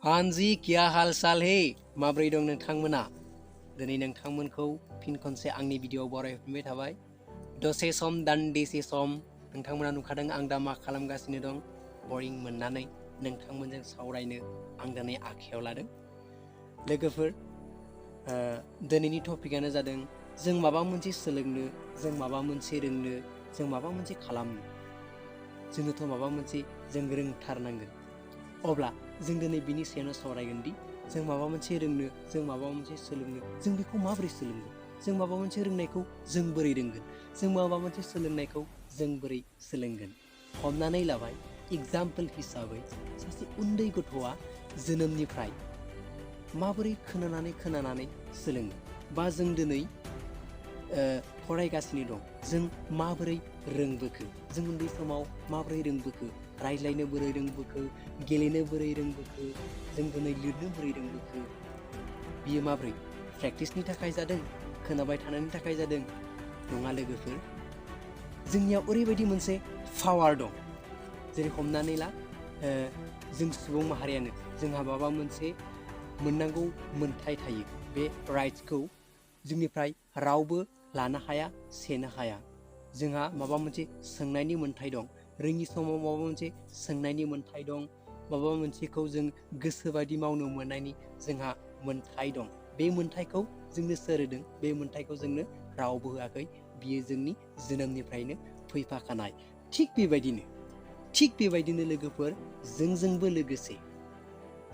हाँ जी, क्या हाल चाल हे माब्रै दं नोंथांमोना दिनै नोंथांमोनखौ फिन खनसे आंनि भिडिअ'आव बरायफिनबाय थाबाय दसे सम दान्दिसे सम नोंथांमोना नुखादों आं दा मा खालामगासिनो दं बरिं मोननानै नोंथांमोनजों सावरायनो आं दिनै आखायाव लादों लोगोफोर दिनैनि टपिकआनो जादों जों माबा मोनसे सोलोंनो जों माबा मोनसे रोंनो जों माबा मोनसे खालामनो जोंनोथ' माबा मोनसे जों रोंथारनांगोन अब्ला जों दिनै बिनि सायावनो सावरायगोन दि जों माबा मोनसे रोंनो जों माबा मोनसे सोलोंनो जों बेखौ माबोरै सोलोंगोन जों माबा मोनसे रोंनायखौ जों बोरै रोंगोन जों माबा मोनसे सोलोंनायखौ जों बोरै सोलोंगोन हमनानै लाबाय एग्जाम्पल हिसाबै सासे उन्दै गथ'आ जोनोमनिफ्राय माबोरै खोनानानै सोलोङो बा जों दिनै फरायगासिनो दं जों माबोरै रोंबोखो जों उन्दै समाव माबोरै रोंबोखो रायज्लायनो बोरै रोंबोखो गेलेनो बोरै रोंबोखो जों दिनै लिरनो बोरै रोंबोखो बियो माबोरै प्रेक्टिसनि थाखाय जादों खोनाबाय थानायनि थाखाय जादों नङा लोगोफोर जोंनियाव ओरैबायदि मोनसे पावार दं जेरै हमनानै ला जों सुबुं माहारियानो जोंहा माबा मोनसे मोननांगौ मोन्थाय थायो बे राइट्सखौ जोंनिफ्राय रावबो लानो हाया सेनो हाया जोंहा माबा मोनसे सोंनायनि मोन्थाय दं रोङि समाव माबा मोनसे सोंनायनि मोन्थाय दं माबा मोनसेखौ जों गोसोबायदि मावनो मोननायनि जोंहा मोन्थाय दं बे मोन्थायखौ जोंनो सोर होदों बे मोन्थायखौ जोंनो रावबो होआखै बियो जोंनि जोनोमनिफ्रायनो फैफाखानाय थिग बेबायदिनो लोगोफोर जोंजोंबो लोगोसे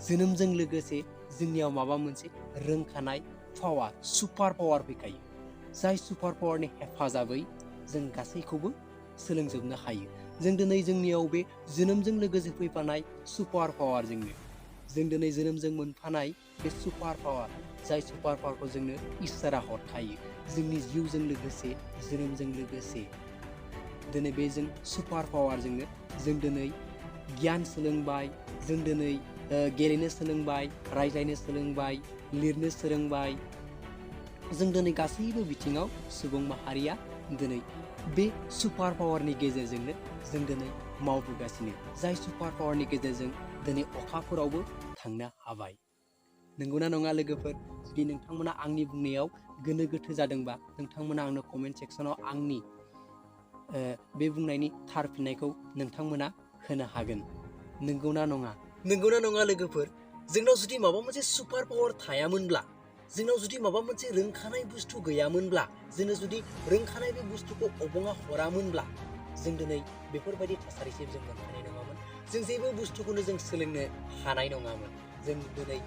जोनोमजों लोगोसे जोंनियाव माबा मोनसे रोंखानाय पावार सुपार पावार फैखायो जाय सुपार पावारनि हेफाजाबै जों गासैखौबो सोलोंजोबनो हायो जों दिनै जोंनियाव बे जोनोमजों लोगोसे फैफानाय सुपार पावारजोंनो जों दिनै जोनोमजों मोनफानाय बे सुपार पावार जाय सुपार पावारखौ जोंनो इसोरा हरखायो जोंनि जिउजों लोगोसे जोनोमजों लोगोसे दिनै बे जों सुपार पावारजोंनो जों दिनै गियान सोलोंबाय जों दिनै गेलेनो सोलोंबाय रायज्लायनो सोलोंबाय लिरनो सोलोंबाय जों दिनै गासैबो बिथिङाव सुबुं माहारिया दिनै बे सुपार पावारनि गेजेरजोंनो जों दिनै मावबोगासिनो जाय सुपार पावारनि गेजेरजों दिनै अखाफोरावबो थांनो हाबाय नंगौना नङा लोगोफोर जुदि नोंथांमोना आंनि बुंनायाव गोनो गोथो जादोंबा नोंथांमोना आंनो कमेन्ट सेक्सनाव आंनि बे बुंनायनि थार फिननायखौ नोंथांमोना होनो हागोन नंगौना नङा लोगोफोर जोंनाव जुदि माबा मोनसे सुपार पावार थायामोनब्ला जोंनाव जुदि माबा मोनसे रोंखानाय बुस्थु गैयामोनब्ला जोंनो जुदि रोंखानाय बे बुस्थुखौ अबङा हरामोनब्ला जों दिनै बेफोरबायदि थासारिसिम जों मोनफैनाय नङामोन जों जेबो बुस्थुखौनो जों सोलोंनो हानाय नङामोन जों दिनै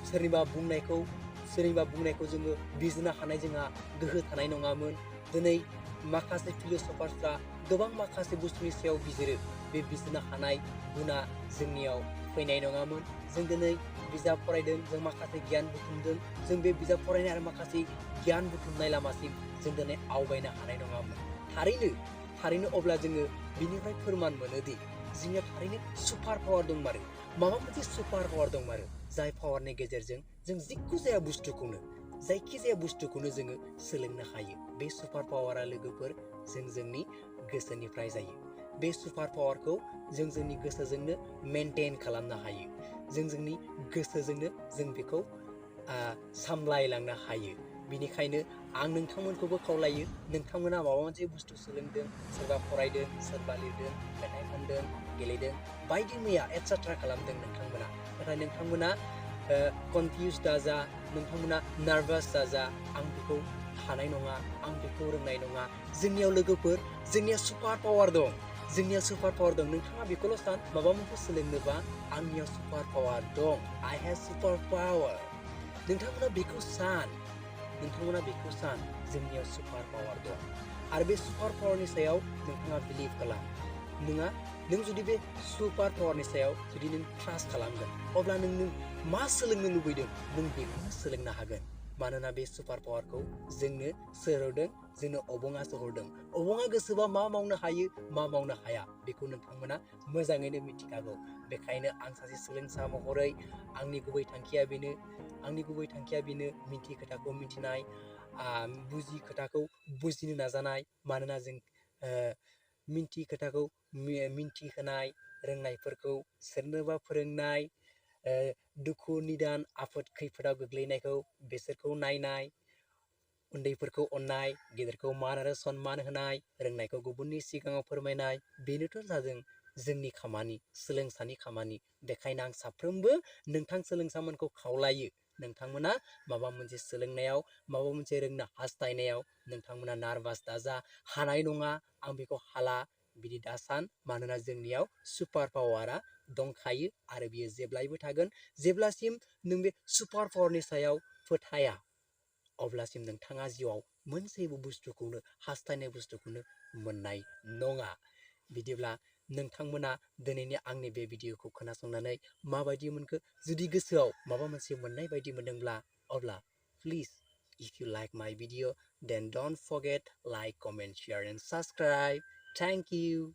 सोरनिबा बुंनायखौ जोङो बिजिरनो हानाय जोंहा गोहो थानाय नङामोन दिनै माखासे फिलसफार्सफ्रा गोबां माखासे बुस्थुनि सायाव बिजिरो बे बिजिरनो हानाय गुना जोंनियाव फैनाय नङामोन जों दिनै बिजाब फरायदों जों माखासे गियान बुथुमदों जों बे बिजाब फरायनाय आरो माखासे गियान बुथुमनाय लामासिम जों दिनै आवगायनो हानाय नङामोन थारैनो अब्ला जोङो बिनिफ्राय फोरमान मोनोदि जोंनियाव थारैनो सुपार पावार दंमारो माबा मोनसे सुपार पावार दंमारो जाय पावारनि गेजेरजों जों जायखिजाया बुस्थुखौनो जोङो सोलोंनो हायो बे सुपार पावारा लोगोफोर जों जोंनि गोसोनिफ्राय जायो बे सुपार पावारखौ जों जोंनि गोसोजोंनो मेनटेन खालामनो हायो जों जोंनि गोसोजोंनो जों बेखौ सामलायलांनो हायो बिनिखायनो आं नोंथांमोनखौबो खावलायो नोंथांमोना माबा मोनसे बुस्थु सोलोंदों सोरबा फरायदों सोरबा लिरदों मेथाइ खनदों गेलेदों बायदि मैया एटसेट्रा खालामदों नोंथांमोना नाथाय नोंथांमोना कनफिउस दाजा नोंथांमोना नार्भास दाजा आं बेखौ हानाय नङा आं बेखौ रोंनाय नङा जोंनियाव लोगोफोर जोंनिया सुपार पावार दं नोंथाङा बेखौल' सान माबा मोनसे सोलोंनोबा आंनियाव सुपार पावार दं आइ हेभ सुपार पावार नोंथांमोना बेखौ सान जोंनियाव सुपार पावार दं आरो बे सुपार पावारनि सायाव नोंथाङा बिलिभ खालाम नों जुदि बे सुपार पावारनि सायाव जुदि नों ट्रास्ट खालामगोन अब्ला नों मा सोलोंनो लुबैदों नों बेखौनो सोलोंनो हागोन मानोना बे सुपार पावारखौ जोंनो सोर हरदों जोंनो अबङासो हरदों अबङा गोसोबा मा मावनो हायो मा मावनो हाया बेखौ नोंथांमोना मोजाङैनो मिथिखागौ बेखायनो आं सासे सोलोंसा महरै आंनि गुबै थांखिया बेनो मिथियै खोथाखौ मिथिनाय बुजियै खोथाखौ बुजिनो नाजानाय मानोना जों मिथियै खोथाखौ मिथिहोनाय रोंनायफोरखौ सोरनोबा फोरोंनाय दुखु निदान आफोद खैफोदाव गोग्लैनायखौ बिसोरखौ नायनाय, उन्दैफोरखौ अननाय, गेदेरखौ मान आरो सन्मान होनाय, रोंनायखौ गुबुननि सिगाङाव फोरमायनाय, बेनोथ' जादों जोंनि खामानि, सोलोंसानि खामानि। बेखायनो आं साफ्रोमबो नोंथां सोलोंसामोनखौ खावलायो, नोंथांमोना माबा मोनसे सोलोंनायाव, माबा मोनसे रोंनो हास्थायनायाव नोंथांमोना नार्भास दाजा, हानाय नङा, आं बेखौ हाला, बिदि दासान। मानोना जोंनियाव सुपार पावारा दंखायो आरो बियो जेब्लायबो थागोन। जेब्लासिम नों बे सुपार पावारनि सायाव फोथाया, अब्लासिम नोंथाङा जिउआव मोनसेबो बुस्थुखौनो, हास्थायनाय बुस्थुखौनो मोननाय नङा। बिदिब्ला नोंथांमोना दिनैनि आंनि बे भिडिअखौ खोनासंनानै माबायदि मोनखो? जुदि गोसोआव माबा मोनसे मोननाय बायदि मोनदोंब्ला, अब्ला please, if you like my video, then don't forget like, comment, share and subscribe. Thank you.